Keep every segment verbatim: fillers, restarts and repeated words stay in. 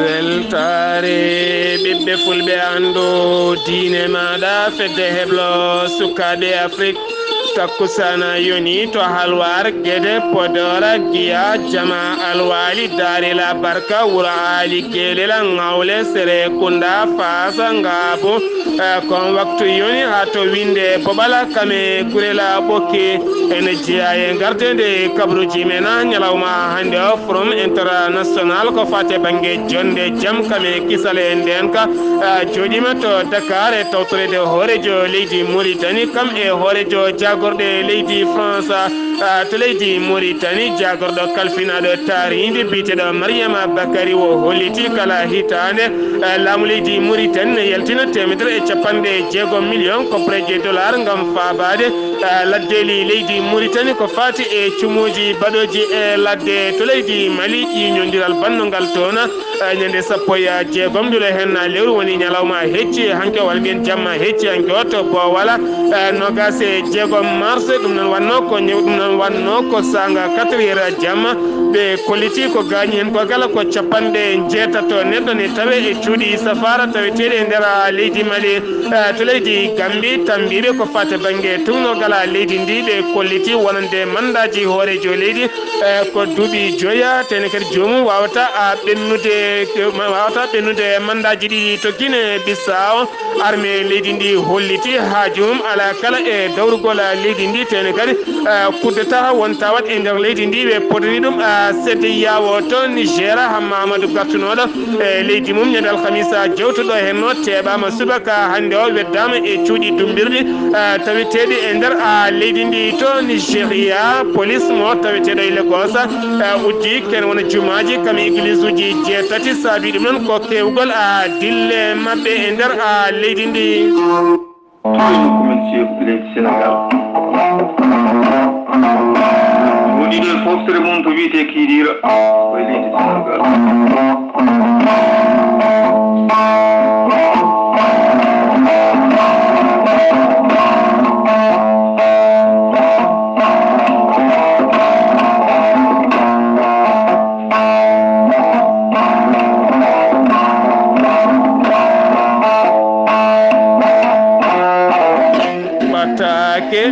Weltaare ɓiɓɓe fulɓe, anndu diine maaɗa, fedde heblo sukaaɓe Afrik. Takkusana yoni to Halwar, Gede, Podora, Giya, Jama, Alwali, Darila, Barka, Wuro Ali, Gelela, Ngawle, Serekunda, Fasa, Ngabo. Eh, kon waktu yoni haa to winde Bobala kame Gurela Ɓokki. Ene jeyaa e gardende kabruuji men ñalawma hannde o, Forum International ko fate bannge jonde jam kame kisal e ndeenka. Ah, jooɗiima to Dakar e tawtoreede hooreejo leydi Mauritanie, kam e hooreejo jaagorɗe leydi France, ah, to leydi Mauritanie, jaagorɗo kalfinaaɗo taariindi biyeteeɗo Mariama Bakari o holliti kala hitaande, ah, laamu leydi Mauritanie ne yaltina teemedere e capanɗe jeegom million koppareeje dollar ngam faabaade, ah, laddeeli leydi Mauritanie ko faati e cumuuji baɗooji e ladde to leydi Mali, ƴiiñondiral bannungal toon. Eh, ñande sappo e jeegom nduɗo hen lewru woni ñalawma hecci hanke, walla mbiyen jamma hecci hanke o to Bowala, eh, noogaas e jeegom mars. Ɗum noon wannoo ko ñaw-, ɗum noon wannoo ko saanga quatre heures jamma. Ɓe kolliti ko gaañi hen ko kala ko capanɗe njeetato neɗɗo ne tawe e cuuɗi safaara taweteeɗi e nder, ah, leydi Mali, eh, to leydi Gambi. Tambiiɓe ko faate bannge tuugnorgal, ah, leydi ndi, ɓe kolliti wonande mandaaji hooreejo leydi, eh, ko duuɓi joya, tene kadi joomum wawata, a, ɓennude, wawata ɓennude mandaaji ɗiɗi to Guinée Bissau. Armée leydi ndi holliti haaju mum ala kala e dawrugol leydi ndi, tene kadi, eh, coup d'État wonta waɗ e nder leydi ndi, ɓe potani ɗum, a, C E D E A O to Niger. Hamma Amadou gartunooɗo e leydi mum ñande alhamisa jewtuɗo henno teeɓaama subaka hannde o, weddaama e cuuɗi dummbirɗi, eh, taweteeɗi e nder, ah, leydi ndi to Nigeria. Police mo taweteeɗo e Lagos, eh, uddi ken wona jumaaji kam e église uji jeetati, saabi ɗum noon ko keewgol, ah, dille maɓɓe e nder, ah, leydi ndi. Toy nokku men Seeku Bileeji Senegaal. Woni ɗo e foftere mum to wiyetee Kiidiira, ko e leydi Senegaal. Ɓataake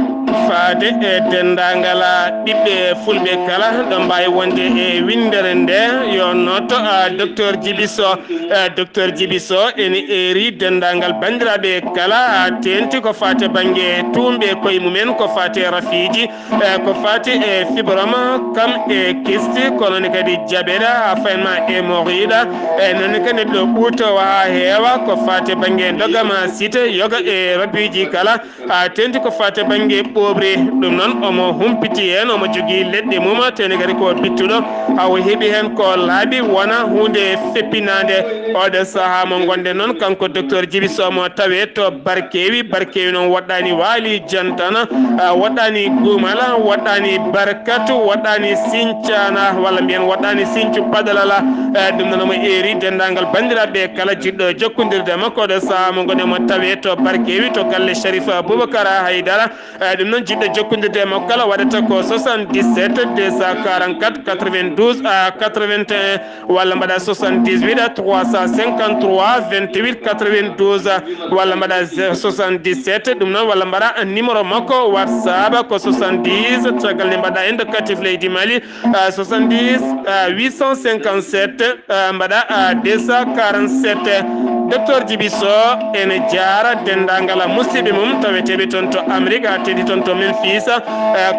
faade e denndaangal ɓiɓɓe fulɓe kala ɗo mbaawi wonde e winndere nde, yo notto, a, Docteur Djiby Sow. Eh, Docteur Djiby Sow ene eeri denndaangal banndiraaɓe kala, a, teenti ko faati e bannge tuumɓe koye mumen, ko faati e rafiiji, eh, ko faati e fibrome, kam e kyste, kono ne kadi jaɓeɗa, a, fayma e hémorroïde, e noon ne kadi neɗɗo ɓuuto haa heewa, ko faati e bannge dogama site, yoga e rabiiji kala. A, teenti ko faati e bannge ɓooɓre. Ɗum noon, omo humpiti heen, omo jogii leɗɗe mum, teeni kadi ko bittuɗo. Awo heɓi heen ko laaɓi, wona huunde feppinaande. Oɗo sahaa mo ngonɗen noon, kanko Docteur Djiby Sow mo tawee to Barkewi. Barkewi noon woɗɗaani Waali Jantana, a, woɗɗaani Gumal, woɗɗaani Barkatu, woɗɗaani Sincana, walla mbiyen woɗɗaani Sincu Padalala. A, ɗum noon omo eeri denndaangal banndiraaɓe kala jiɗɗo jokkondirde e makko, oɗo sahaa mo ngonɗen mo tawee to Barkewi, to galle Sharif Boubacar Haydara. Eh, ɗum noon, jiɗɗo jokkondirde e makko kala waɗata ko soixante-dix-sept deux cent quarante-quatre quatre-vingt-douze à quatre-vingt-un, walla mbaɗa soixante-dix-huit trois cent cinquante-trois vingt-huit quatre-vingt-douze, walla mbaɗa soixante-dix-sept, ɗum noon, walla mbaɗa numéro makko WhatsApp ko soixante-dix, caggal nde mbaɗa indicatif leydi Mali, ah, soixante-dix, ah, huit cent cinquante-sept, ah, mbaɗa, ah, deux cent quarante-sept. Docteur Djiby Sow ene jaara denndaangal musidɓe mum taweteeɓe toon to Amérique, haa teeŋti toon to Memphis, ah,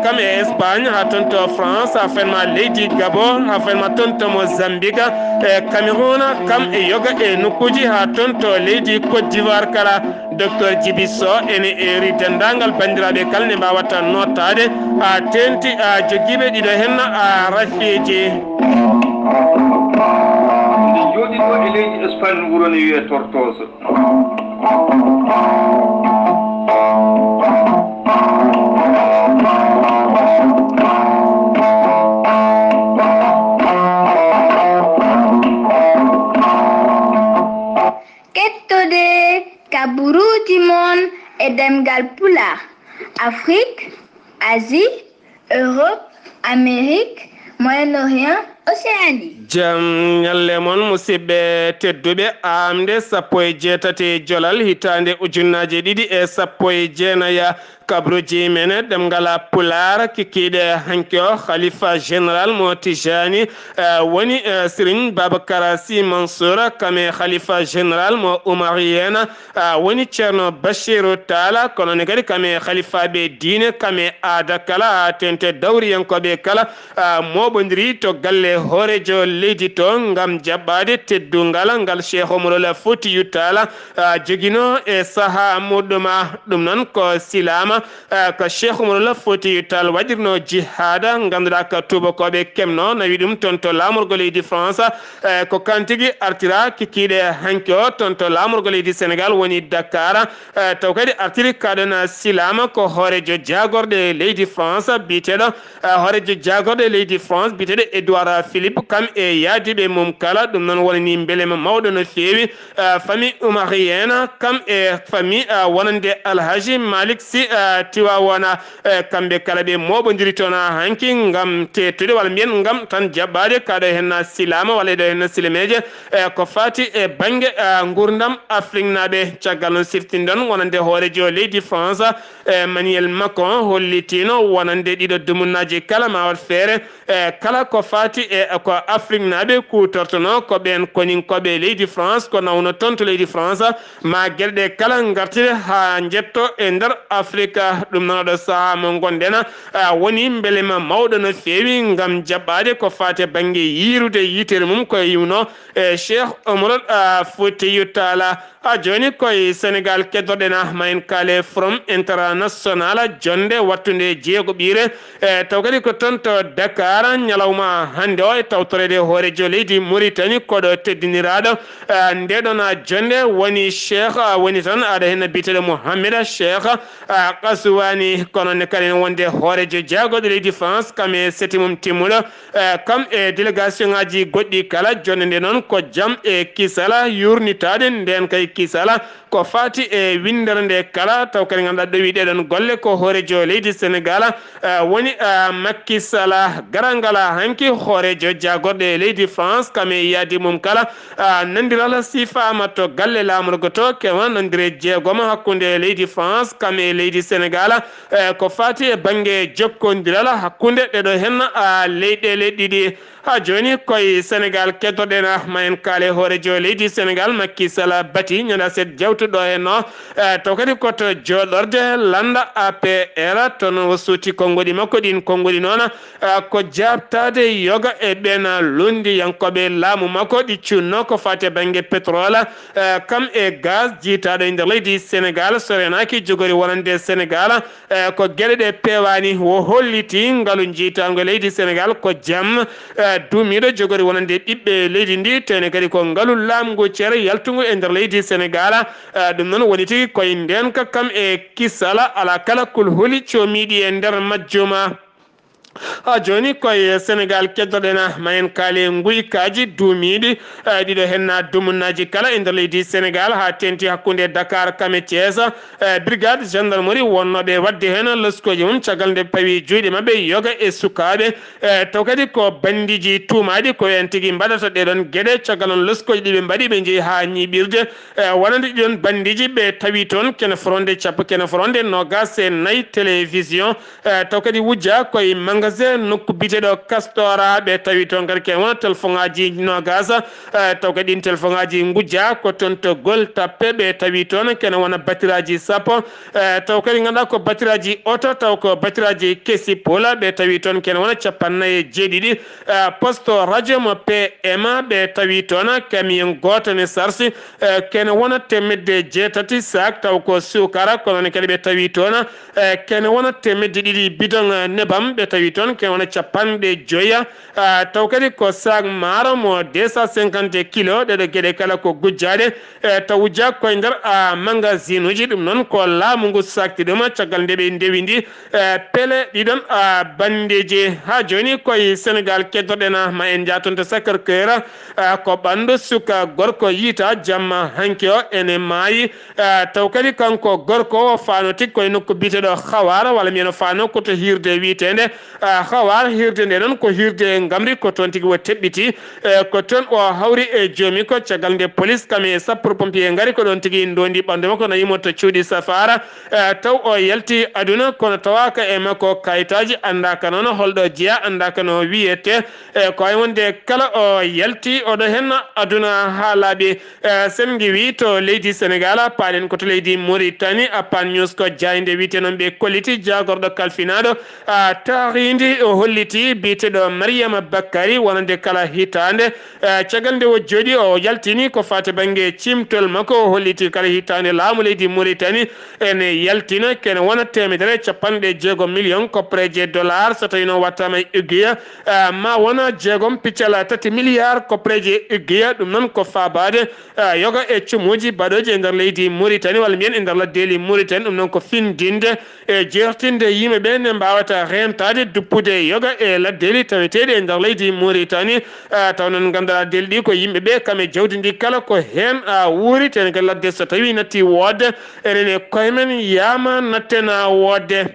kam e Espagne, haa toon to France, haa fenma leydi Gabon, haa fenma toon to Mozambique, e Cameroun, kam e yoga e nokkuuji, haa toon to leydi Côte d'Ivoire kala. Docteur Djiby Sow ene eeri denndaangal banndiraaɓe kala ne mbaawata nootaade, a teeŋti, a jogiiɓe ɗiɗo heen, a rafiiji. Nde jooɗiɗo e leydi Espagne, wuro ne wiyee Tortosa. Kettode kaburuuji mon e ɗemngal Pulaar. Afrique, Asie, Europe, Amérique, Moyen-Orient, Océanie. Jam ñalle mon, musidɓe tedduɓe. Aamde sappo e jeetati jolal hitaande ujunnaaje ɗiɗi e sappo e jeenaya, kabruji men ɗemngal Pulaar kikiiɗe hanki o, Khalifa Général mo Tijani, eh, woni, eh, Serigne Babacar Sy Mansour, kame Khalifa Général mo Umariyena, ah, woni Ceerno Bachiru Taala, kono ne kadi kame halifaaɓe diine, kame aada kala, haa teeŋti dawriyankooɓe kala, ah, mooɓondiri to galle hooreejo leydi to, ngam jaɓɓaade teddungal ngal Cheikh Omarul Foutiyu Taala, ah, joginoo e sahaa muɗum. Ɗum noon ko silaama, ah, ko Cheikh Omarul Foutiyu Taal waɗirnoo jihaada, ngannduɗaa ko tuubakooɓe keɓnoo, nawi ɗum toon to laamorgo leydi France, eh, ko kan tigi artira kikiiɗe hanki o toon to laamorgo leydi Sénégal woni Dakar. Eh, taw kadi artiri kaɗon silaama ko hooreejo jaagorɗe leydi France biyeteeɗo, eh, hooreejo jaagorɗe leydi France biyeteeɗo Edouard Philippe, kam e yaadiiɓe mum kala. Ɗum noon wonani mbelema mawɗo no feewi, eh, famille Oumarienne, kam e famille, eh, wonande Alhaji Malick Sy, eh, Tiwaawoona. Eh, kamɓe kala ɓe mooɓondiri toon haa hanki ngam teettude, walla mbiyen ngam tan jaɓɓaade kaɗo henna silaama walla ɗo henna silameeje, eh, ko faati e bannge, eh, nguurndam Afriknaaɓe. Caggal noon siftinɗon wonande hooreejo leydi France, eh, Emmanuel Macron hollitiino wonande ɗiɗo dumunnaaji kala ma waɗ feere, eh, kala ko faati e ko Afriknaaɓe kuutortonoo, ko ɓeen koninkooɓe leydi France, ko nawno toon to leydi France, ma geɗe ɗe kala ngartire haa njetto e nder Afrika. Ɗum noon oɗo sahaa mo ngonɗen, ah, woni mbelema mawɗo no feewi ngam jaɓɓaade ko faati e bannge yiirude yitere mum ko iwno e Cheikh Oumar, ah, Foutiyou Tall. Haa jooni koye Sénégal keddoɗen, ah, ma en kaale Forum International, jonnde wattunde jeegoɓiire, e taw kadi ko toon to Dakar, ñalawma hannde o e tawtoreede hooreejo leydi Mauritanie, koɗo teddiniraaɗo, e ndeɗon, a, jonnde woni Cheikh, a, woni tan aɗa heen biyeteeɗo Mohamed Cheikh, a, Qasouani, kono ne kadi wonde hooreejo jaagorɗo leydi France, kam e seti mum timmuɗo, e kam e délégation ŋaaji goɗɗi kala. Jonnde nde noon ko jam e kisala, yuurnitaade ndeen kay kisala, ko faati e winndere nde kala, taw kadi ngannduɗaa ɗowi ɗeɗon golle ko hooreejo leydi Sénégal, eh, woni, eh, Macky Sall. Garal ngal hanki hooreejo jaagorɗe leydi France, kam e yaadi mum kala, eh, nandiral sifaama to galle laamorgo to, kewa nandire jeegom hakkunde leydi France, kam e leydi Sénégal, eh, ko faati e bannge jokkondiral hakkunde ɗeɗo hen, ah, leyɗeele ɗiɗi. Haa jooni koye Sénégal keddoɗen, ah, ma en kaale hooreejo leydi Sénégal, Macky Sall bati ñande aset jawtuɗo heen o, eh, taw kadi ko to jooɗorde lannda A P R, toon o suuti konnguɗi makko ɗin. Konnguɗi noon, eh, ko jaabtaade yoga e ɓeen lunndiyankooɓe laamu makko ɗi cunnoo ko faati e bannge pétrole, eh, kam e gaz jiytaaɗo e nder leydi Sénégal. So reenaaki jogori wonande Sénégal, eh, ko geɗe ɗe peewaani. O holliti ngalu jiytaango leydi Sénégal ko jam, eh, duumiiɗo jogori wonande ɓiɓɓe leydi ndi, tawde kadi ko ngalu laamngu ceer yaltungu e nder leydi Sénégal. Eh, ɗum noon woni tigi koye ndeenka kam e kisala, alaa kala kulhuli coomiiɗi e nder majjum. Haa jooni koye Sénégal keddoɗen, ma en kaale nguykaaji duumiiɗi, eh, ɗiɗo hen dumunnaaji kala e nder leydi Sénégal, haa teeŋti hakkunde Dakar kam e Thiès. Eh, brigade gendarmerie wonnooɓe waɗde heen loskooji mum caggal nde pawi juuɗe maɓɓe yoga e sukaaɓe. Eh, taw kadi ko banndiiji tuumaaɗi ko en tigi mbaɗata ɗeɗon geɗe. Caggal noon loskooji ɗi ɓe mbaɗi, ɓe njehi haa ñiiɓirde, eh, wonande ɗiɗon banndiiji, ɓe tawi toon kene foronde cappo, kene foronde noogaas e nayi télévision. Eh, taw kadi wujja koye magasin nokku biyeteeɗo Castora, ɓe tawi toon kadi kene wona telefoŋaaji noogaas. Eh, taw kadi ɗin telefoŋaaji ngujja ko toon to Gueule Tapée, ɓe tawi toon kene wona batiraaji sappo. Eh, taw kadi ngannduɗaa ko batiraaji oto, taw ko batiraaji kesi Pula, ɓe tawi toon kene wona cappannayi e jeeɗiɗi. Eh, poste radio mo P M, ɓe tawi toon camion gooto ne sarsi, eh, kene wona teemedde jeetati sac, taw ko suukara, kono ne kadi ɓe tawi toon, eh, kene wona teemedde ɗiɗi bidon, eh, nebam, ɓe tawi tonnes, ke wona capanɗe joya. Ah, taw kadi ko sac maaro mo deux cent cinquante kilos, ɗeɗo geɗe kala ko gujjaaɗe, e taw wujja koye nder, ah, magasinuji. Ɗum noon ko laamu ngu sakti ɗum caggal nde ɓe ndewi ndi, e pele ɗiɗon, ah, bandeji. Haa jooni koye Sénégal keddoɗen, ah, ma en njaaton to Sacré-Cœur, ah, ko ɓanndu suka gorko yiita jamma hanki o ene maayi. Ah, taw kadi kanko gorko o faano tigi koye nokku biyeteɗo Hawar, walla mbiyen o faano ko to hiirde wiyeteende, ah, Hawar. Hiirde nde noon ko hiirde ngamri, ko toon tigi o teɓɓiti. E ko toon o hawri e joomi ko caggal nde police kam e sapeur pompier ngari, ko ɗoon tigi ndondi ɓanndu makko, nawi mo to cuuɗi safaara. E taw o yalti aduna, kono tawaaka e makko kayitaaji, anndaaka noon holɗo jeyaa, anndaaka no wiyetee. E ko hay wonde kala o yalti, oɗo heen aduna haa laaɓi. Eh, sen ngiwi to leydi Senegal, paalen ko to leydi Mauritanie, Apan News ko jaaynde wiyetee noon ɓe kolliti jaagorɗo kalfinaaɗo, ah, taariindi, o holliti biyeteeɗo Mariama Bakary wonande kala hitaande, eh, caggal nde o jooɗi, o yaltini ko faati bannge cimtol makko, o holliti kala hitaande laamu leydi Mauritanie ene yaltina, kene wona teemedere e capanɗe jeegom million koppareeje dollar, so tawii noon wattaama e egguya, ah, ma wona jeegom piccal tati milliard koppareeje egguya. Ɗum noon ko faabaade, ah, yoga e cumuuji baɗooji e nder leydi Mauritanie, walla mbiyen e nder laddeeli Mauritanie. Ɗum noon ko findinde e jeertinde yimɓe ɓe nde mbaawata reentaade, duppude yoga e laddeeli taweteeɗi e nder leydi Mauritanie. Ah, taw noon ngannduɗaa laddeeli ɗi ko yimɓe ɓe kam e jawdi ndi kala ko heen, ah, wuuri, tene kadi ladde so tawii natti woodde, enen e koye men yaama natten woodde.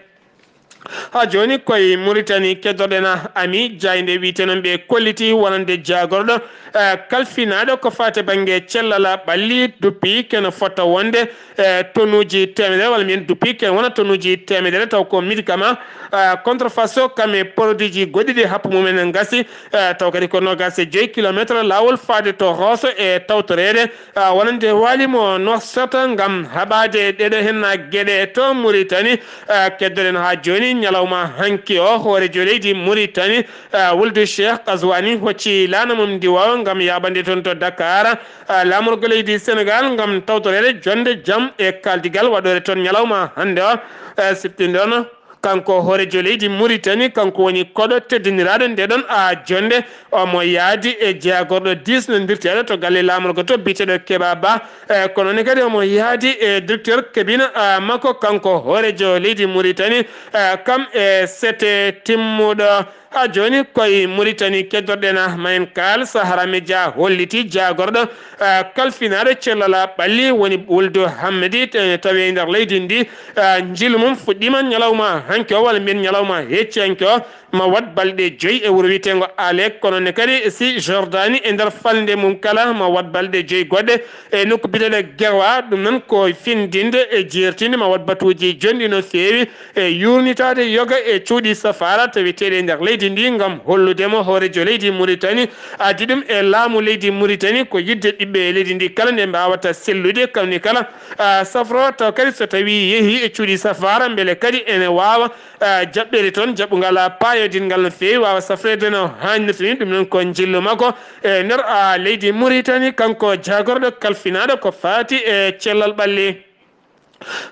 Haa jooni koye Mauritanie keddoɗen Ami, jaaynde wiyetee noon ɓe kolliti wonande jaagorɗo, eh, kalfinaaɗo ko faati bannge cellal ɓalli, duppi kene fota wonde, eh, tonuuji teemedere, walla mbiyen duppi kene wona tonuuji teemedere, taw ko médicament, eh, contrefaçon kam e produitji goɗɗi ɗi happu mumen ngasi, eh, taw kadi ko noogaas e joy kilometre laawol faade to Rosso e tawtoreede, ah, wonande waali mo Nouakchott ngam haɓaade ɗeɗo henna geɗe to Mauritanie. Ah, keddoɗen haa jooni, ñalawma hanki o, hooreejo leydi Mauritanie, ah, Wuldu Cheikh Qazouani hocci laana mum ndiwaawa ngam yaaɓande toon to Dakar, ah, laamorgo leydi Senegal ngam tawtoreede jonnde jam e kaaldigal waɗoore toon ñalawma hannde o, ah, siftindono. Kanko hooreejo leydi Mauritanie, kanko woni koɗo teddiniraaɗo nde ɗon a jonnde. Omo yaadi e jeyaagorɗo diisnondirteeɗo to galle laamorgo to, biyeteeɗo Keba Ba. E, kono ne kadi omo yaadi e directeur cabinet, a, makko, kanko hooreejo leydi Mauritanie, e, kam e sete timmuɗo. Haa jooni koye Mauritanie keddoɗen ma en kaal. Sahara Media holliti jaagorɗo, ah, kalfinaaɗo cellal ɓalli woni Wuldu Hammadi, te-, tawi e nder leydi ndi, ah, njiilu mum fuɗɗiima ñalawma hanki o, walla mbiyen ñalawma hecci hanki o, ma waɗ balɗe joyi e wuro wiyeteengo Alek, kono ne kadi si Jordanie e nder falnde mum kala ma waɗ balɗe joyi goɗɗe e nokku biyeteeɗo Gerwa. Ɗum noon ko findinde e jeertinde ma waɗ batuuji jonɗi no feewi e yuurnitaade yoga e cuuɗi safaara taweteeɗi e nder leydi ndi, ngam hollude mo hooreejo leydi Mauritanie addi ɗum e laamu leydi Mauritanie, ko yiɗde ɓiɓɓe leydi ndi kala nde mbaawata sellude, kamni kala, ah, safro, taw kadi so tawii yehii e cuuɗi safaara, mbele kadi ene waawa, ah, jaɓɓeede toon jaɓɓungal, ah, paayodingal no feewi, waawa safreede no haanirta ni. Ɗum noon ko njillu makko e nder, ah, leydi Mauritanie, kanko jaagorɗo kalfinaaɗo ko faati e cellal ɓalli.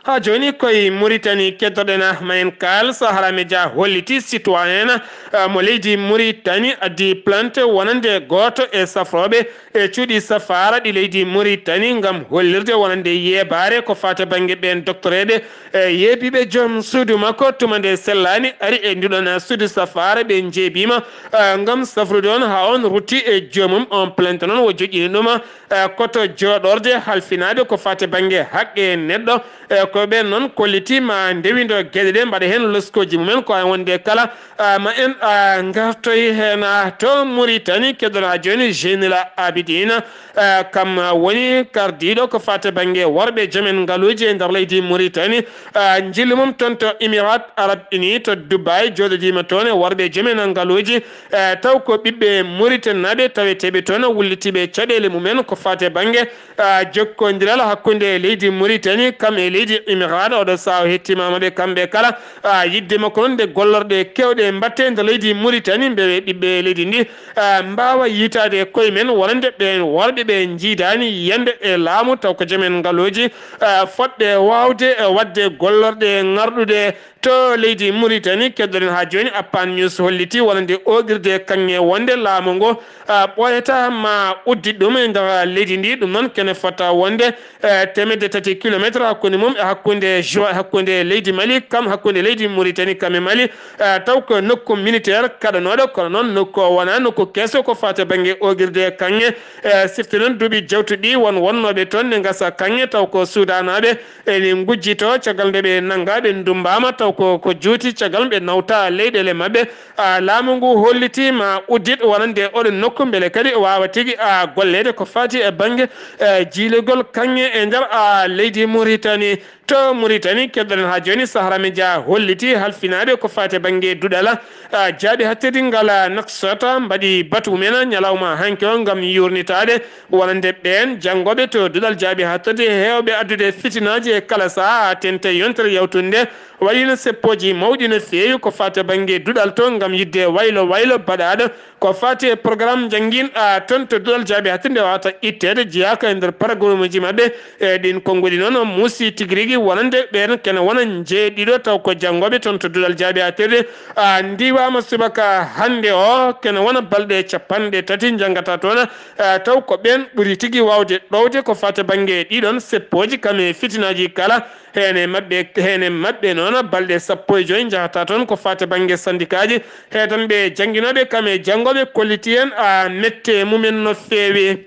Haa jooni koye Mauritanie keddoɗen ma en kaal. Sahara Media holliti citoyen, ah, mo leydi Mauritanie addi plainte wonande gooto e safrooɓe e cuuɗi safaara ɗi leydi Mauritanie ngam hollirde wonande yeebaare ko faati bannge ɓeen doktoreeɓe, e yeebiiɓe joom suudu makko tuma nde sellaani ari e nduɗon suudu safaara, ɓe njeebiima, ah, ngam safrude on haa on rutti e joomum. On plainte noon o joƴƴini ɗum, eh, koto jooɗorde halfinaade ko faati bannge haqqe neɗɗo, eh, ko ɓeen noon kolliti ma ndewindo geɗe ɗe, mbaɗa heen loskooji mumen, ko hay wonde kala, ah, ma en, ah, ngartoy heen, ah, to Mauritanie. Keddoɗaa jooni Jeynila Abidina, ah, kam, ah, woni kardiiɗo ko faati bannge worɓe joomen ngaluuji e nder leydi Mauritanie, ah, njillu mum toon to Émirats Arabes Unis to Dubai, jooɗodiima toon e worɓe joomen ngaluuji, eh, taw ko ɓiɓɓe Mauritanie naaɓe taweteeɓe toon, wullitiiɓe caɗeele mumen ko faati bannge, ah, jokkondiral hakkunde leydi Mauritanie kam e leydi Imiraaɗo, oɗo sahaa o hettimaama ɓe kamɓe kala. A, yiɗde makko noon nde gollorɗe keewɗe mbaɗte nder leydi Muritani, mbewe ɓiɓɓe leydi ndi, a, mbaawa yiytaade e koye men, wonande ɓeen worɓe ɓe njiidaani yiyannde e laamu, taw ko joom en ngaluuji, a, fotɓe waawde, a, waɗde gollorɗe ŋarɗuɗe to leydi Muritani. Keddoɗen haa jooni, Appan News hollitii wonande ooɗirde kaŋŋe wonde laamu ngu, a, ɓooyata ma uddit ɗum e nder leydi ndi. Ɗum noon kene fota wonde, e, teemedde tati kilometre hakkunde mum e hakkunde Jo-, hakkunde leydi Mali, kam hakkunde leydi Muritani kam e Mali, e, taw ko nokku militaire kaɗanooɗo, kono noon nokku o wonaa nokku keso ko faati bannge ooɗirde kaŋŋe. E, sifti noon duuɓi jawtuɗi won wonnooɓe toon ne ngasa kaŋŋe, taw ko Suudanaaɓe ene ngujjitoo caggal nde ɓe nanngaa, ɓe ndummbaama, taw ko, ko juuti caggal ɓe nawta leyɗeele maɓɓe. A, laamu ngu hollitii ma uddit wonande oɗo nokku, mbele kadi o waawa tigi, a, golleede ko faati e bannge, e, jiilugol kaŋŋe e nder, a, leydi Muritani. To Muritani, keddoɗen haa jooni, Sahara Media hollitii halfinaaɓe ko faati e bannge duɗal, a, jaaɓi haaɗtirde ngal, a, Nouakchott, mbaɗi batu mumen ñalawma hanki o ngam yuurnitaade wonande ɓeen janngooɓe to duɗal jaaɓi haaɗtirde heewɓe addude fitinaaji e kala sahaa, haa teeŋti yontere yawtunde. Waɗiino seppooji mawɗi no feewi ko faati e bannge duɗal to ngam yiɗde waylo waylo baɗaaɗo ko faati e programme njanngin, a, toon to duɗal jaaɓi haaɗtirde wata itteede jeyaaka e nder paragrumuuji maɓɓe. E ɗiin konnguɗi noon muusi tigi rigi wonande ɓeen kene wona njeeɗiɗo taw ko janngooɓe toon to duɗal jaaɓi haaɗtirde, a, ndiwaama subaka hannde o kene wona balɗe capanɗe tati njanngata toon, a, taw ko ɓeen ɓuri tigi waawde ɗowde ko faati e bannge ɗiɗoon seppooji kam e fitinaaji kala. Heen e maɓɓe, heen e maɓɓe noon, balɗe sappo e joy njahata toon ko faati bannge sandikaaji. Heetanɓe jannginooɓe kam e janngooɓe kolliti en, a, mette mumen no feewi.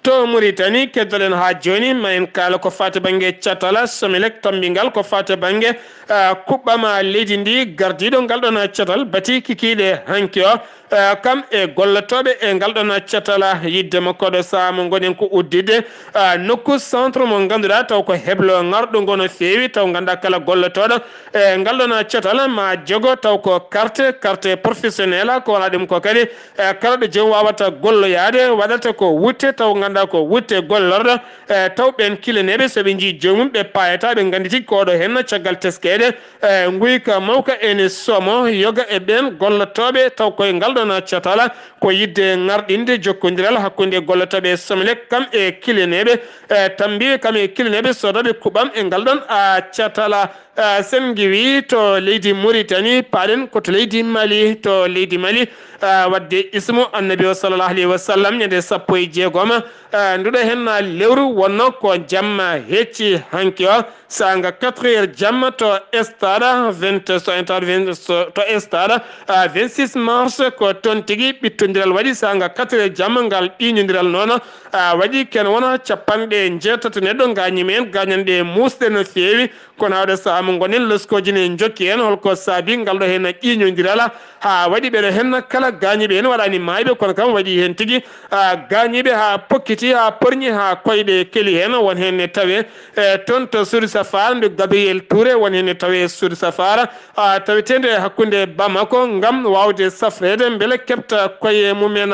To Muritani, keddoɗen haa jooni, ma en kaala ko faati bannge catal, Somelec tammbingal ko faati bannge, a, kuɓɓam leydi ndi, gardiiɗo ngal ɗoon catal bati kikiiɗe hanki o. Eh, kam e gollotooɓe e ngal ɗoon catal, yiɗde makko ɗo sahaa mo ngoɗen ko udditde, ah, nokku centre mo ngannduɗaa taw ko heblo ŋarɗungo no feewi, taw ngannduɗaa kala gollotooɗo e ngal ɗoon catal ma jogo taw ko carte, carte professionnel, ko wona ɗum ko kadi, eh, kala ɗo joom waawata golloyaade, waɗata ko wutte, taw ngannduɗaa ko wutte gollorɗo, eh, taw ɓeen kileneeɓe so ɓe njii joomum ɓe paayata, ɓe nganndi tigi ko oɗo henna caggal teskeede, eh, nguyka mawka ene somo yoga e ɓeen gollotooɓe taw koye ngal ɗoon catal, ko yiɗde ŋarɗinde jokkondiral hakkunde gollotooɓe Somelec kam e kileneeɓe, eh, tammbiiɓe kam e kileneeɓe soodooɓe kuɓam e ngal ɗoon, ah, catal. Ah, sen ngiwii to leydi Muritani, paaɗen ko to leydi Mali, to leydi Mali, ah, waɗde ismu Annabi o sallallahu alayhi wa sallam ñande sappo e jeegom, ah, nduɗo henna lewru wonno ko jamma hecci hanki o, saanga quatre heures jamma to stade vingt, so en tawat vingt, so to stade, ah, vingt-six mars, ko toon tigi ɓittondiral waɗi saanga quatre heures jamma ngal ƴiiñondiral noon, ah, waɗi ken wona capanɗe njeetato neɗɗo ngaañiima heen, gaañanɗe muusɗe no feewi, kono hawɗe sahaa mo ngonen loskooji ne njokki heen, holko saabi ngal ɗo heen ƴiiñondiral, haa waɗi ɓeɗo heen kala gaañiiɓe heen waɗaani maayɓe, kono kam waɗi heen tigi, ah, gaañiiɓe haa pokkiti, haa porñi, haa koyɗe keli heen, won heen ne tawee e toon to Sud Safar, nde Gabriel Touré, won heen ne tawee Sud Safar, ah, taweteende e hakkunde Bamako, ngam waawde safreede mbele keɓta koye mumen.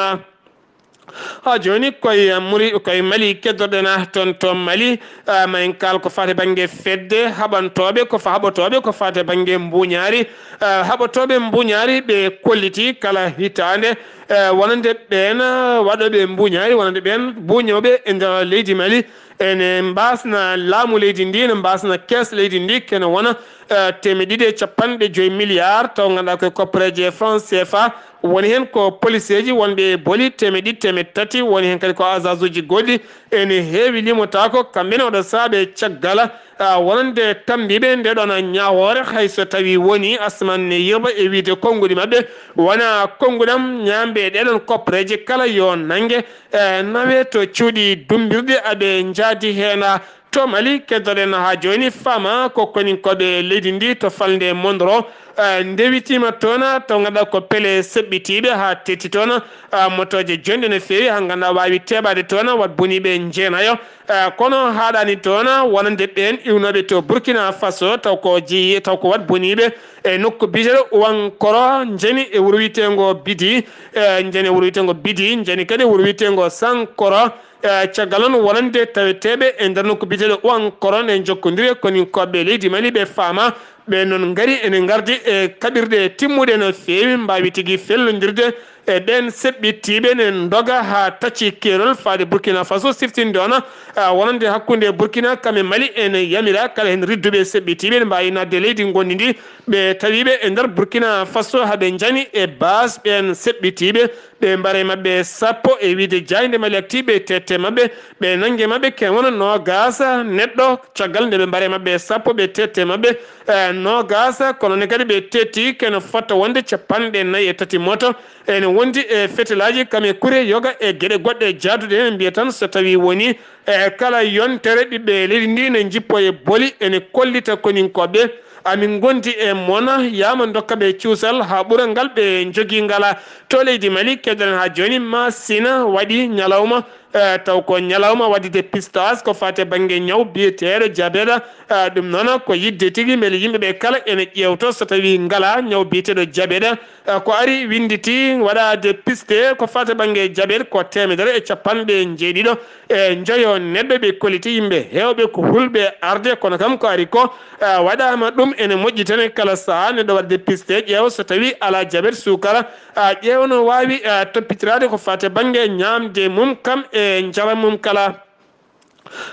Haa jooni koye Muri-, koye Mali keddoɗen, ah, toon to Mali, ah, ma en kaal ko faati bannge fedde haɓantooɓe, ko fa-, haɓotooɓe ko faati bannge mbuuñaari, ah, haɓotooɓe mbuuñaari ɓe kolliti kala hitaande, eh, wonande ɓeen, ah, waɗooɓe mbuuñaari, wonande ɓeen mbuuñooɓe e nder leydi Mali, ene mbaasna laamu leydi ndi, ene mbaasna kees leydi ndi, kene wona, eh, teemeɗɗe ɗiɗi e capanɗe joy milliard, taw ngannduɗaa koye koppareeje franc C F A, woni heen ko poliseeji wonɓe e boli teemeɗɗe ɗiɗi, teemeɗɗe tati, woni heen kadi ko agence uji goɗɗi, ene heewi limotaako, kamɓe ne oɗo saabe caggal, ah, wonande tammbiiɓe nde ɗoon ñaawoore, hay so tawii woni Asman ne yirɓa e wiyde konnguɗi maɓɓe, wona konnguɗam ñaamɓe ɗee ɗoon koppareeje kala yo nannge, eh, nawe to cuuɗi dummbirɗi aɓe njaadi heen. To Mali, keddoɗen haa jooni, faama ko koninkooɓe leydi ndi to falnde Mondoro, Eh, ndewitiima toon, taw ngannduɗaa ko pele seɓɓitiiɓe haa tetti toon. Eh, motooje jonɗe no feewi, haa ngannduɗaa waawi teɓaade toon, waɗ boniiɓe jeenayo. Eh, kono haaɗaani toon, wonande ɓeen iwnooɓe to Burkina Faso, taw ko jeyi, taw ko waɗ boniiɓe e nokku biyeteeɗo Ouankoro, njani e wuro wiyeteengo Bidi, eh, njani e wuro wiyeteengo Bidi, njani kadi e wuro wiyeteengo Sankoro. Eh, caggal noon wonande taweteeɓe e nder nokku biyeteeɗo Ouankoro nde jokkondire koninkooɓe leydi Mali ɓe faama, ɓe noon ngari ene ngardi e kaɓirɗe timmuɗe no feewi, mbaawi tigi fellondirde e ɓeen seɓɓitiiɓe ne ndoga haa tacci keerol faade Burkina Faso siftinde on, eh, wonande hakkunde Burkina kam e Mali ene yamira kala heen ridduɓe seɓɓitiiɓe ne mbaawi naatde leydi ngonndi ndi, ɓe tawiiɓe e nder Burkina Faso haa ɓe njani e base ɓeen seɓɓitiiɓe. Ɓe mbaɗa e maɓɓe sappo e wiyde jaaynde Mali Actu, ɓe teette maɓɓe, ɓe nannge maɓɓe ken wona noogaas neɗɗo, caggal nde ɓe mbaɗa e maɓɓe sappo, ɓe teette maɓɓe, eh, noogaas, kono ne kadi ɓe tetti ken fotto wonde capanɗe nayi e tati moto, ene wondi e fetelaaji kam e kure yoga e geɗe goɗɗe jaaduɗe, en mbiya tan so tawi woni e kala yontere ɓiɓɓe leydi ndi ne njippo e boli, ene kollita koninkooɓe, amin ngondi e mon, yaama ndokka ɓe cuusal haa ɓura ngal ɓe njogii ngala. To leydi Mali, kedderen haa jooni, Masina waɗi ñalawma, eh, taw ko ñalawma waɗde pistage ko faati e bannge ñaw biyeteeɗo jabeɗa. Eh, ɗum noon ko yiɗde tigi mbele yimɓe ɓe kala ene ƴeewto so tawi ngala ñaw biyeteeɗo jabeɗa. Eh, ko ari winnditi waɗaade piste ko faati e bannge jabeɗe ko teemedere e capanɗe njeeɗiɗo e njoyo neɗɗo ɓe kolliti yimɓe heewɓe ko hulɓe arde, kono kam ko ari ko, eh, waɗaama ɗum ene moƴƴi tan e kala sahaa neɗɗo waɗde piste ƴeewa so tawi alaa jabeɗe suukara, eh, ƴeewa no waawi, eh, toppitiraade ko faati e bannge ñaamde mum kam e njaram mum kala.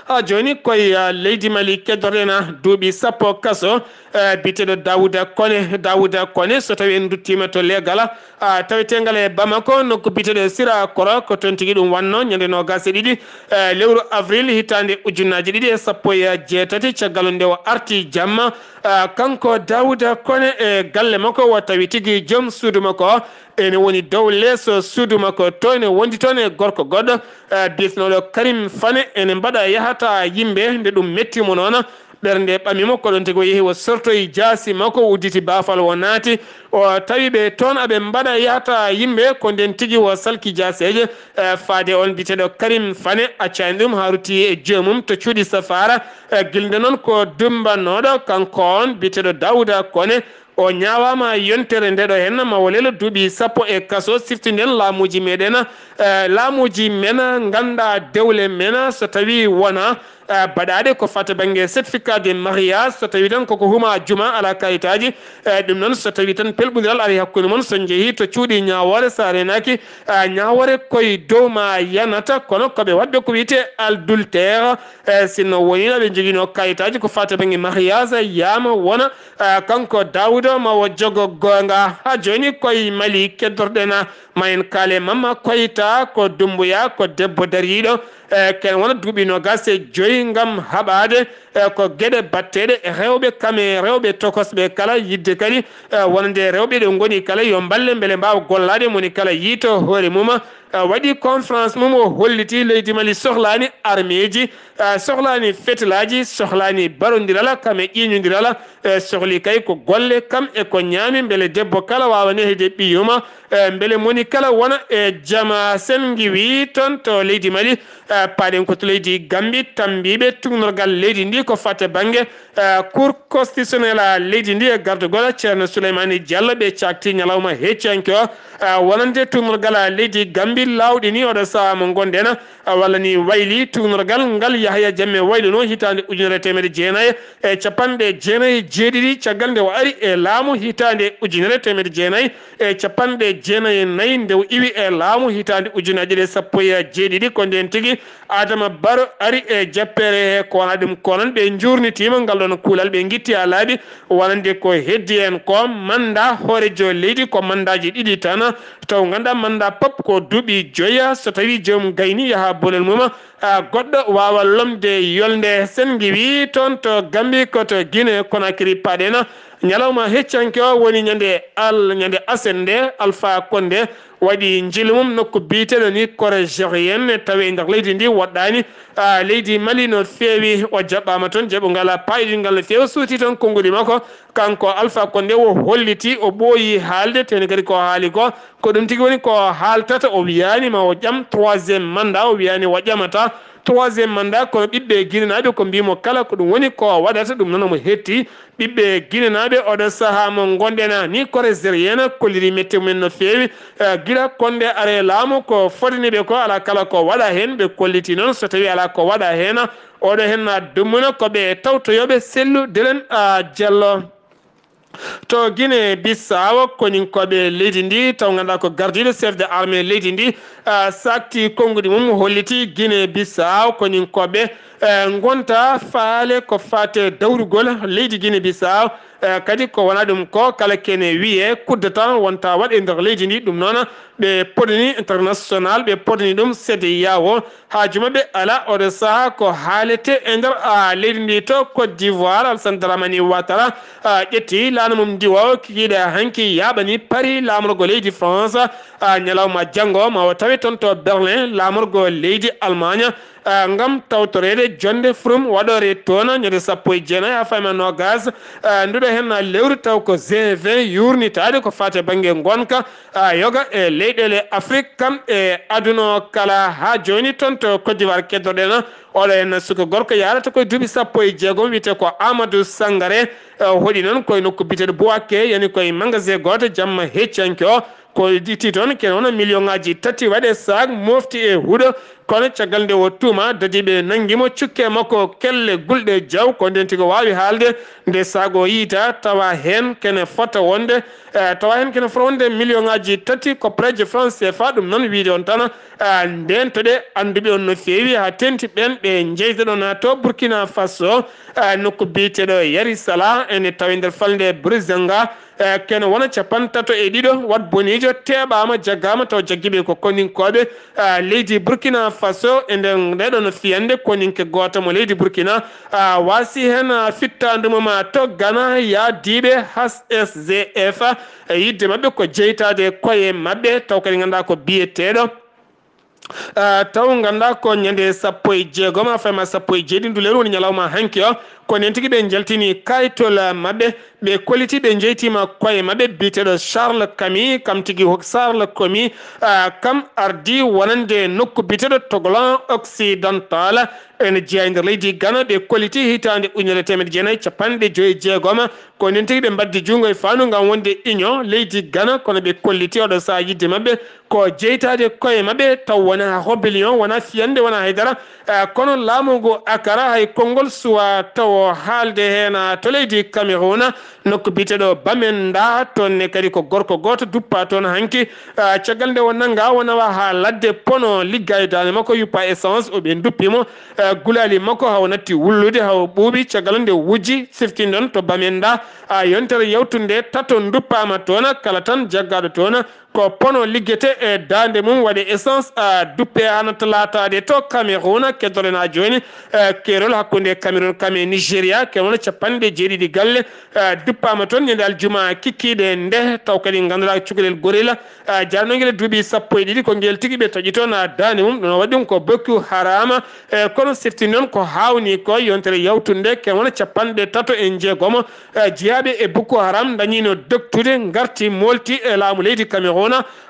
Haa jooni koye, ah, leydi Mali keddorɗen, ah, duuɓi sappo kaso, eh, biyeteeɗo Daouda Kone. Daouda Kone, so tawi en nduttiima to leegal, ah, taweteengal e Bamako, nokku biyeteeɗo Sira Koro, ko toon tigi ɗum wannoo ñande noogaas e ɗiɗi, eh, lewru avril hitaande ujunnaaji ɗiɗi e sappo e jeetati, caggal nde o arti jamma. Ah, kanko Daouda Kone e galle makko, o tawi tigi joom suudu makko ene woni dow leeso suudu makko, to ene wondi toon e gorko goɗɗo, eh, biyetenooɗo Karim Fane, ene mbaɗa yahata yimɓe, nde ɗum metti mo noon, ɓernde ɓami mo, ko ɗoon tigi o yehi o sortoyi jaasi makko, o udditi baafal o naati, o tawi ɓe toon aɓe mbaɗa yahata yimɓe, ko ndeen tigi o salki jaaseeje, eh, faade on biyeteeɗo Karim Fane, accaani ɗum haa rutti e joomum to cuuɗi safaara, eh, gilnde noon ko dumbanooɗo, kanko on biyeteeɗo Daouda Kone, o ñaawaama yontere nde ɗo heen, ma o lelo duuɓi sappo e kaso. Siftinden laamuuji meɗen, eh, laamuuji men ngannda dewle men, so tawi wona, eh, baɗaaɗe ko fata bannge certificat de mariage, so tawi tan koko huma juma alaa kayitaaji, eh, ɗum noon so tawi tan pelɓondiral ari hakkunde mon, so njehii to cuuɗi ñaawoore, so a reenaaki, eh, ñaawoore koye dow ma yanata, kono ko ɓe waɗɓe ko wiyetee adultère, eh, sinno wonino ɓe njoginoo kayitaaji ko fata bannge mariage, yaama wona, eh, kanko Daouda ma o jogo goonga. Haa jooni koye Mali keddorɗen, ma en kaale Mamma Koyta, ko Dumbuya, ko debbo dariiɗo, eh, ken wona duuɓi noogaas e joyi ngam haɓaade, eh, ko geɗe batteeɗe e rewɓe, kam e rewɓe tokosɓe kala, yiɗde kadi, eh, wonande rewɓe ɗo ngoni kala yo mballe mbele mbaawa gollaade, moni kala yiito hoore mum, eh, waɗi conférence mum, o holliti leydi Mali sohlaani armeeji, eh, sohlaani fetelaaji, sohlaani barondiral, kam e ƴiiñondiral, eh, sohli kay ko golle, kam e ko ñaami, mbele debbo kala waawa nehde ɓiyum, eh, mbele moni kala wona e jama. Sen ngiwi toon to leydi Mali, eh, paaɗen ko to leydi Gambi, tammbiiɓe tuugnorgal leydi ndi ko fate bannge, eh, Cour constitutionnelle a leydi ndi e gardagol Ceerno Souleymani Diallo, ɓe caakti ñalawma hecciyanke o, eh, wonande tuugnorgal a leydi Gambi laawɗini oɗo sahaa mo ngonɗen, eh, walla ni wayli tuugnorgal ngal Yahya Jammeh wayluno hitaande ujunere e teemedde jeenayi e capanɗe jeenayi e jeeɗiɗi, caggal nde o ari e laamu hitaande ujunere e teemedde jeenayi e capanɗe jeenayi e nayi, nde o iwi e laamu hitaande ujunaaji ɗiɗi e sappo e jeeɗiɗi, ko ndeen tigi Adama Barrow ari e jappeere he. Ko wona ɗum ko noon ɓe njuurnitiima ngal ɗoon kuulal, ɓe ngitti haa laaɓi, wonande ko heddi heen ko mannda hooreejo leydi ko manndaaji ɗiɗi tan, taw ngannduɗaa mannda pop ko duuɓi joya, so tawii joom gayni yaha bonel mum, a, goɗɗo waawa lomde yolnde. Sen ngiwi toon to Gambi ko to Guinée Conakry paaɗen, ñalawma heccanke o woni ñande al-, ñande aset nde Alpha Condé waɗi njilu mum nokku biyeteeɗo ni Corée Gérienne, tawi e nder leydi ndi woɗɗaani, ah, leydi Mali no feewi. O jaɓɓaama toon jaɓungal paayiɗingal no feewi, suuti toon konnguɗi makko. Kanko Alpha Condé o holliti, o ɓooyi haalde, teni kadi ko haali ko, ko ɗum tigi woni ko haaltata. O wiyaani ma o ƴam troisième mandat, o wiyaani o ƴamata troisième mandat, kono ɓiɓɓe Guinénaaɓe ko mbii mo kala ko ɗum woni ko waɗata, ɗum noon omo hetti. Ɓiɓɓe Guinénaaɓe, oɗo sahaa mo ngonɗen ni Corée Gérienne kolliri mette mumen no feewi, eh, gila Condé are laamu, ko fodani ɓe ko alaa kala ko waɗa heen. Ɓe kolliti noon so tawii alaa ko waɗa heen, oɗo heen na dummuna ko ɓe tawtoyooɓe sellu delen, ah, Jello. To Guinée Bissau, koninkooɓe leydi ndi, taw ngannduɗaa ko gardiiɗo chef de armée leydi ndi, ah, sakti konnguɗi mum, holliti Guinée Bissau, koninkooɓe, eh, ngonta faale ko faate dawrugol leydi Guinée Bissau. Eh, kadi ko wona ɗum ko, kala kene wiyee coup d'État wonta waɗ e nder leydi ndi. Ɗum noon ɓe podani international, ɓe podani ɗum C E D E A O. Haaju maɓɓe alaa oɗo sahaa ko haalete e nder, ah, leydi ndi to Côte d'Ivoire. Alassane Dramane Ouattara, ah, ƴetti laana mum ndiwa o kikiiɗe hanki, yaaɓani Paris laamorgo leydi France, ah, ñalawma janngo ma o tawe toon to Berlin laamorgo leydi Allemagne, ah, ngam tawtoreede jonnde forum waɗoore toon ñande sappo e jeenayi haa fayma noogas, ah, nduɗo heen lewru, taw ko G vingt yuurnitaade ko faate bannge ngonka, ah, yoga e leyɗeele Afrik kam e aduna o kala. Haa jooni toon to Côte d'Ivoire keddoɗen oɗo heen suka gorko yahrata koye duuɓi sappo e jeegom, wiyetee ko Amadou Sangaré. Eh, o hoɗi noon koye nokku biyeteeɗo Bouaké, yani koye magasin gooto jamma heccanke o. Ko itti toon kene wona million ŋaaji tati waɗe saak, mofti e huɗo. Kono caggal nde o tuuma, dadiiɓe nanngi mo, cukke makko kelle gulɗe jaw, ko ndeen tigi o waawi haalde. Nde saak o yiyta, tawa heen kene fota wonde, eh, tawa heen kene fota wonde million ŋaaji tati, koppareeje franc C F A. Ɗum noon wiyde on tan, ah, ndeentoɗe annduɓe on no feewi, haa teeŋti ɓeen ɓe njeydeɗon to Burkina Faso, ah, nokku biyeteeɗo Yari Sala, ene tawi nder falnde Brizanga, eh, kene wona capantato e ɗiɗo wat boniijo teɓaama, jaggaama, taw jaggiiɓe ko koninkooɓe, ah, leydi Burkina Faso. E nder ndeɗon fiyannde, koninke gooto mo leydi Burkina, ah, waasi heen, ah, fittaandu mum, ah, to Ghana, yahdiiɓe H S Z F, ah, yiɗde maɓɓe ko jeytaade koye maɓɓe, taw kadi nganndaa ko biyeteeɗo. Ah, taw nganndaa ko ñande sappo e jeegom haa fayma sappo e jeeɗiɗi ndu lewru woni ñalawma hanki o. Ko ndeen tigi ɓe njaltini kayitol, ah, maɓɓe, ɓe kolliti ɓe njeytiima koye maɓɓe biyeteeɗo Charles Kami, kam tigi hok-, Charles Kami, ah, kam ardi wonande nokku biyeteeɗo Toglan Occidental, ene jeyaa e nder leydi Ghana. Ɓe kolliti hitaande ujunere e teemedde jeenayi e capanɗe joy e jeegom, ko ndeen tigi ɓe mbaddi junngo e faandu ngam wonde union leydi Ghana, kono ɓe kolliti oɗo sahaa yiɗde maɓɓe ko jeytaade koye maɓɓe, taw wonaa rébellion, wonaa fiyannde, wonaa haydara. Eh, kono laamu ngu Akara hay konngol suwaa tawo haalde heen, ah, to leydi Cameroun, nokku biyeteeɗo Bamenda, toon ne kadi ko gorko gooto duppaa toon hanki. Ah, caggal nde o nanngaa, o nawaa haa ladde pono liggaade daande makko, yuppa essence, o ɓe nduppi mo. Eh, gulaali makko haa o natti wullude, haa o ɓuuɓi. Caggal nde o wujji, siftinɗon to Bamenda, ah, yontere yawtunde tato nduppaama toon, kala tan jaggaaɗo toon ko pono liggete e daande mum, waɗe essence, ah, duppe hano talaataade to Cameroun. Keddoɗen haa jooni, eh, keerol hakkunde Cameroun kam e Nigeria, keerol capanɗe jeeɗiɗi galle, eh, duppaama toon ñande aljuma kikkiiɗe nde, taw kadi ngannduɗaa cukalel gorilla, ah, jarno ngel e duuɓi sappo e ɗiɗi, ko ngel tigi ɓe taƴi toon, ah, daande mum. Ɗum waɗi ɗum ko Boko Haram, eh, kono sifti noon ko haawnii ko yontere yawtunde, keerol capanɗe tato e jeegom, eh, jiyaaɓe e Boko Haram ndañiino dogtude, ngarti, moolti e laamu leydi Cameroun,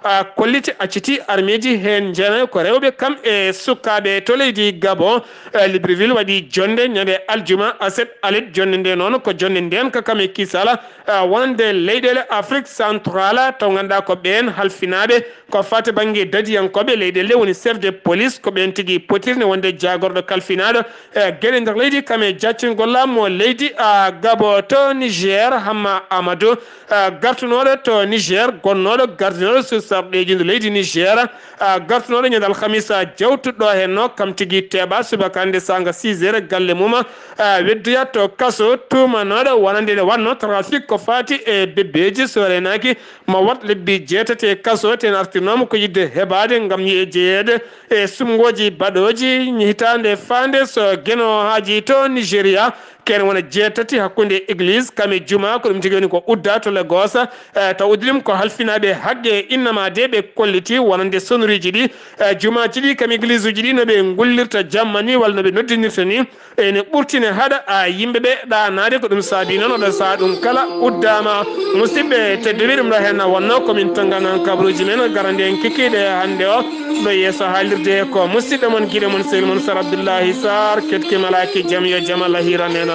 ah, kolliti, acciti armeeji heen jeenayo ko rewɓe kam e sukaaɓe to leydi Gabon. Eh, Libreville waɗi jonnde ñande aljuma, aset alet, jonnde nde noon ko jonnde ndeenka kam e kisala, ah, wonande leyɗeele Afrique Centrale, taw ngannduɗaa ko ɓeen halfinaaɓe ko faati bannge dadiyankooɓe leyɗeele woni chef de police, ko ɓeen tigi potirne wonde jaagorɗo kalfinaaɗo, eh, geɗe nder leydi kam e jaccingol laamu leydi, ah, Gabon. To Niger, Hamma Amadou, ah, gartunooɗo to Niger, gonnooɗo gardinooɗo sur sarɗeeji ndu leydi Niger, ah, gartunooɗo ñande alhamisa jawtuɗo heen no, kam tigi teɓaa subaka hannde saanga six heures galle mum, ah, weddoyaa to kaso, tuumanooɗo wonande nde waɗnoo trafic ko faati e bebbeeji, so reenaaki ma waɗ lebbi jeetati e kaso. Teen artirnooma ko yiɗde heɓaade ngam yiye jeyeede e suɓngooji baɗooji hitaande faande so Geno haaji to Nigeria. Kene wona jeetati hakkunde église kam e juma, ko ɗum tigi woni ko uddaa to Lagos. Eh, taw uddi ɗum ko halfinaaɓe haqqe E innama de ɓe kolliti wonande sonoriiji ɗi, e jumaaji ɗi kam église uji ɗi no ɓe ngullirta jamma ni walla no ɓe noddinirta ni, ene ɓurtine haɗa a yimɓe ɓe ɗaanaade. Ko ɗum saabi noon oɗo saa ɗum kala uddama. Musidɓe tedduɓe, ɗum ɗo heen wonno komin tonnganan kabaruuji men garande en kikiiɗe hannde o ɗo yeeso haalirde ko musidɗo mon giɗo mon sehil mon Sar Abdoullahi Sarr. Ketki malaaki jam yo jam Allah hiran en.